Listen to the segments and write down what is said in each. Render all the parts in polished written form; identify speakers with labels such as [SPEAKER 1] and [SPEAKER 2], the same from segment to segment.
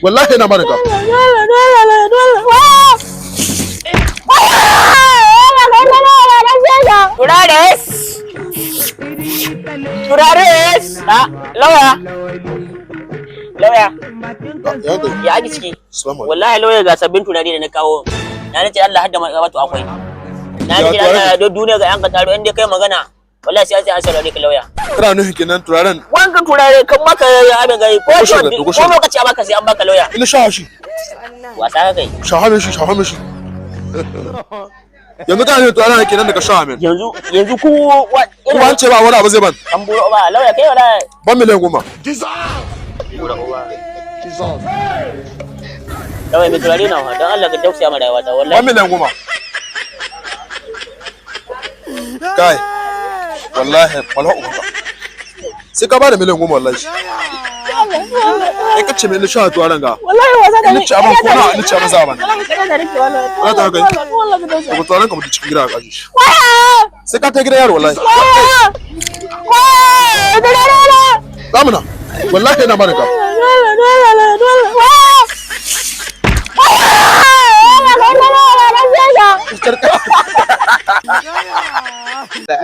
[SPEAKER 1] Wallahi ina marinka.
[SPEAKER 2] Turares! Turares! Ah, lauya! Lauya,
[SPEAKER 1] Ya kai.
[SPEAKER 2] ya ake ciki?
[SPEAKER 1] Assalamu alaikum.
[SPEAKER 2] Wallahi lauya, ga sabbin turare da na kawo. Na nace Allah hadda mai wato akwai. Na
[SPEAKER 1] Ya
[SPEAKER 2] nace Allah da duniya ga yan ka taro, inda kai magana. Wallahi sai an saurare ka, lauya.
[SPEAKER 1] Kana nufin kenan turaren?
[SPEAKER 2] Wankan turare kan maka ya abin gari ko
[SPEAKER 1] Ko shiga, ko
[SPEAKER 2] ko
[SPEAKER 1] shiga.
[SPEAKER 2] lokaci a baka, sai an baka, lauya.
[SPEAKER 1] Ina sha shi.
[SPEAKER 2] Wasa ka kai.
[SPEAKER 1] Shaha min shi, shaha min shi. Yanzu kana nufin turaren kenan daga shaha min?
[SPEAKER 2] Yanzu ku wa
[SPEAKER 1] Kuma an ce ba wani abu zai ban.
[SPEAKER 2] An buro ba, lauya, kai wallahi.
[SPEAKER 1] Ban 10,000,000.
[SPEAKER 2] Lauya, mai turare na, don Allah ka tausaya ma rayuwata
[SPEAKER 1] Ban
[SPEAKER 2] wallahi.
[SPEAKER 1] 10,000,000. Kai. Wallahi, wallahi ubanka. Sai ka bada 10,000,000 wallahi. Kai kace mai ina sha turaren ga.
[SPEAKER 3] Wallahi wasa da
[SPEAKER 1] Ina ci aban ko na ina ci aban za ban.
[SPEAKER 3] Wallahi kada da rike wallahi.
[SPEAKER 1] Za ta kai.
[SPEAKER 3] Wallahi ka tausaya.
[SPEAKER 1] Ko turaren ka mutu cikin gida ka aje shi. Sai ka ta gidan yaro wallahi. Zamuna. Wallahi ina marinka.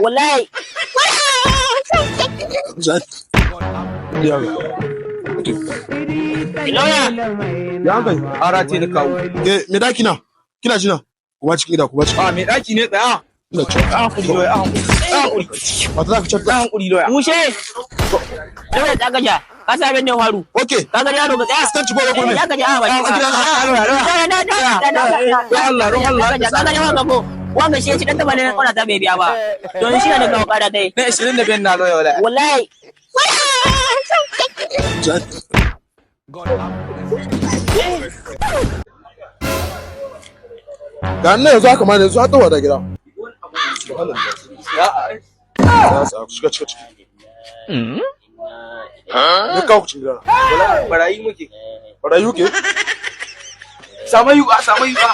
[SPEAKER 2] Wallahi.
[SPEAKER 1] Ya.
[SPEAKER 2] Lauya.
[SPEAKER 1] Ya kai.
[SPEAKER 4] Ara ce da kawo.
[SPEAKER 1] Ke me daki na? Kina jina? Kuma cikin gida, kuma cikin.
[SPEAKER 4] A mai daki ne, tsaya.
[SPEAKER 1] Ina ci.
[SPEAKER 4] A hankuri loya, a hankuri. A hankuri.
[SPEAKER 1] Mata za ka ci.
[SPEAKER 4] A hankuri loya.
[SPEAKER 2] Mushe. Lauya, ta gaja. Ka sa abin da ya faru.
[SPEAKER 1] Okay.
[SPEAKER 2] Ka ga yaro ga tsaya.
[SPEAKER 1] Iskanci ko ko ne?
[SPEAKER 2] Ya gaja a ba.
[SPEAKER 4] A loya, loya. Don Allah, don Allah.
[SPEAKER 2] Ka ga wanga ko. Wanga shi ya ci dan taba ne kwana ta bai biya ba. To shi ne da kawo kara dai.
[SPEAKER 4] Na 25 na loya wala.
[SPEAKER 2] Wallahi.
[SPEAKER 1] Ga nan yanzu haka ma yanzu har tawa da gida.
[SPEAKER 4] Ya.
[SPEAKER 1] Ya sa shiga shiga ciki. Ne kawo ku cikin gida.
[SPEAKER 4] Wala barayi muke.
[SPEAKER 1] Barayu ke?
[SPEAKER 4] Samu yuka, samu yuka.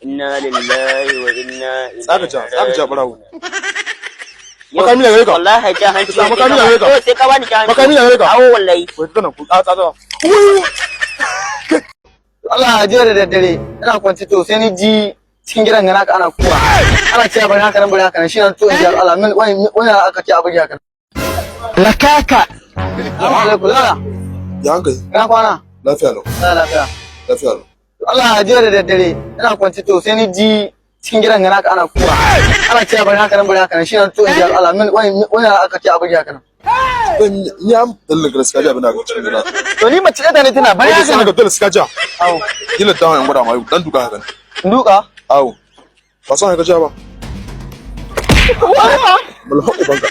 [SPEAKER 2] Inna lillahi wa inna ilaihi.
[SPEAKER 1] Tsaka ja, tsaka ja barawo. Makami na gare ka.
[SPEAKER 2] Wallahi ja hanci.
[SPEAKER 1] Makami na gare ka.
[SPEAKER 2] Sai ka bani ja hanci.
[SPEAKER 1] Makami na gare ka.
[SPEAKER 2] Awo wallahi.
[SPEAKER 1] Wai kana ku a tsaka.
[SPEAKER 5] Allah, jiya da daddare ina kwanci, to sai ni ji cikin gidan gana ka ana kuwa, ana cewa bari haka nan, bari haka nan. Shi na to in ji Allah min wani wani aka ce a bari haka nan. Lakaka. Assalamu alaikum lala.
[SPEAKER 1] Ya hankali.
[SPEAKER 5] Ina kwana?
[SPEAKER 1] Lafiya lau.
[SPEAKER 5] Na lafiya.
[SPEAKER 1] Lafiya lau.
[SPEAKER 5] Allah, jiya da daddare ina kwanci, to sai ni ji cikin gidan gana ka ana kuwa, ana cewa bari haka nan, bari haka nan. Shi na to in ji Allah min wani wani aka ce a bari haka nan.
[SPEAKER 1] Ni am dalilin gaskiya ji abin da aka cikin gida.
[SPEAKER 5] To ni mace ɗaya ne tana bari
[SPEAKER 1] Wai
[SPEAKER 5] haka
[SPEAKER 1] sai
[SPEAKER 5] nan.
[SPEAKER 1] ka dole suka ja.
[SPEAKER 5] Au.
[SPEAKER 1] Gila ta hanyar gwada mai dan duka haka.
[SPEAKER 5] Duka.
[SPEAKER 1] Awo. Ba son ka ja ba. Mulha ubanka.